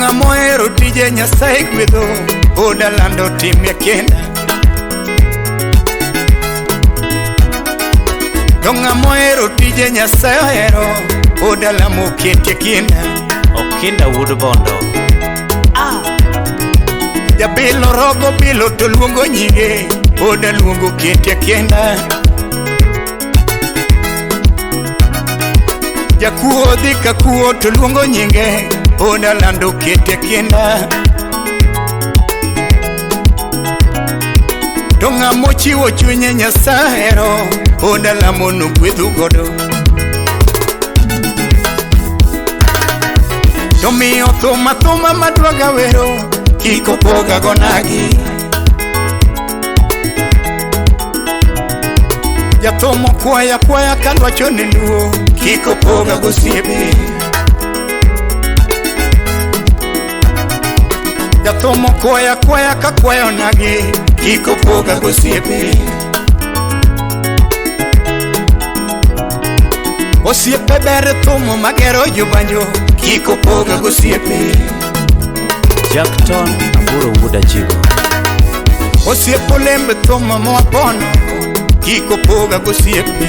Ng'ama ohero tije Nyasaye gwedho, oda lando timie kinda. To ng'ama ohero tije Nyasaye ohero, oda lamo ketie kinda. Okinda wuod Bondo. Jabilo rogo bilo to luongo nyinge, oda luongo ketie kinda. Jakuo dhi ka kuo to luongo nyinge, oda lando ketie kinda. To ng'ama ochiwo chunye Nyasaye hero, oda lamo nogwedhu godo. To miyo thum athuma madwaga wero, kik opoga go nagi. Jathum okwaya akwaya kadwacho ni luo, kik opoga gosiepe. Jathum okwaya akwaya kakwayo nagi, kik opoga gosiepe. Osiepe ber thum magero jobanjo, kik opoga gosiepe. Jackton Aburo wuod Ajigo. Osiepe olemb thum mwapono, kik opoga gosiepe.